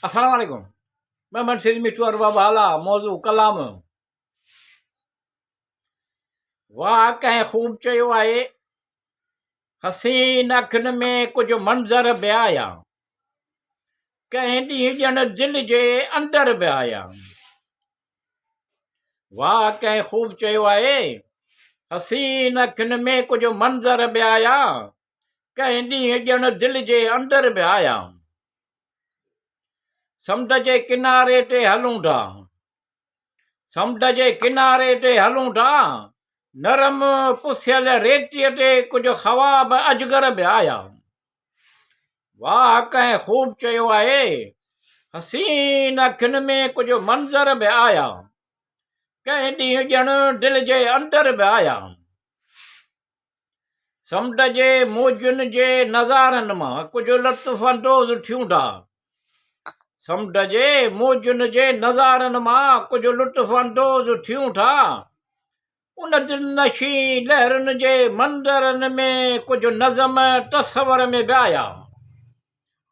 السلام عليڪم محمد سيد مٺو ارباب هالا موضوع ڪلام واهه ڪنهن خوب چيو آهي حسين اکين ۾ ڪجهه منظر به آيا ڪنهن ڏينهن ڄڻ دل جي اندر به آيا واهه ڪنهن خوب چيو آهي حسين اکين ۾ ڪجهه منظر به آيا ڪنهن ڏينهن ڄڻ دل جي اندر به آيا. سمنڊ جي ڪناري تي هلون ٿا. سمنڊ جي ڪناري تي هلون ٿا. نرم پسيل ريتيء تي ڪجهه خواب اجگر به آيا. واهه ڪنهن خوب چيو آهي. حسين اکين ۾ ڪجهه منظر به آيا. ڪنهن ڏينهن ڄڻ دل جي اندر به آيا. سمنڊ جي موجن جي نظارن مان ڪجهه لطف اندوز ٿيون ٿا. سمنڊ جي موجن جي نظارن مان ڪجهه لطف اندوز ٿيون ٿا. ان دلنشين لهرن جي منظرن ۾ ڪجهه نظم تصور ۾ به آيا.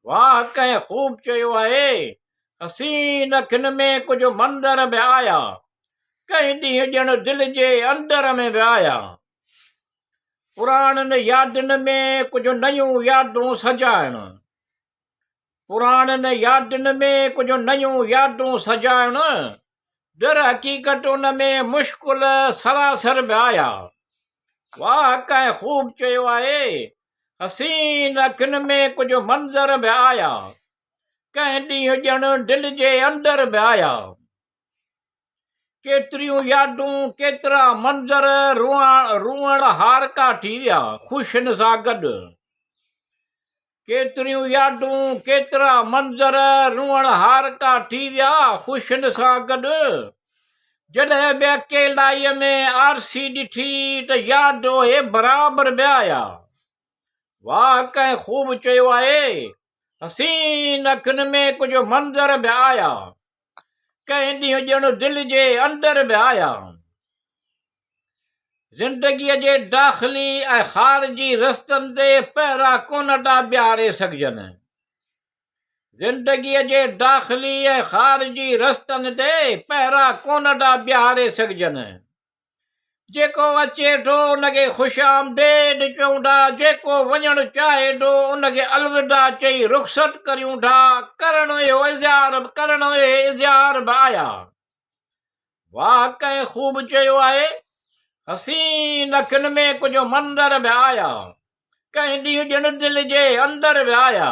واهه ڪنهن خوب چيو آهي، حسين اکين ۾ ڪجهه منظر به آيا. ڪنهن ڏينهن ڄڻ دل جي اندر ۾ به آيا. پراڻن يادن ۾ ڪجهه نيون يادون سجائڻ. پراڻن يادن ۾ ڪجهه نيون يادون سجائڻ. در حقيقت ان ۾ مشڪل سراسر به آيا. واهه ڪنهن خوب چيو آهي، حسين اکين ۾ ڪجهه منظر به آيا. ڪنهن ڏينهن ڄڻ دل جي اندر به آيا. ڪيتريون يادون، ڪيترا منظر روئڻ هارڪا ٿي ويا خوشين سان گڏ. ڪيتريون يادون، ڪيترا منظر روئڻ هارڪا ٿي ويا خوشين سان گڏ. جڏهن به اڪيلائيء ۾ آرسي ڏٺي ته ياد اهي برابر به آيا. واهه ڪنهن خوب چيو آهي، حسين اکين ۾ ڪجهه منظر به آيا. ڪنهن ڏينهن ڄڻ دل جي اندر به آيا. زندگيء جي داخلي ۽ خارجي رستن تي پهرا ڪونه ٿا بيهاري سگهجن. زندگيء جي داخلي ۽ خارجي رستن تي پهرا ڪونه ٿا بيهاري سگهجن. جيڪو اچي ٿو ان کي خوش آمديد چئون ٿا، جيڪو وڃڻ چاهي ٿو ان کي الوداع چئي رخصت ڪريون ٿا، ڪرڻ اهو اظهار ڪرڻ اهي اظهار به آيا. واهه ڪنهن خوب چيو آهي، حسين اکين ۾ ڪجهه منظر به آيا، ڪنهن ڏينهن ڄڻ دل جي اندر به آيا.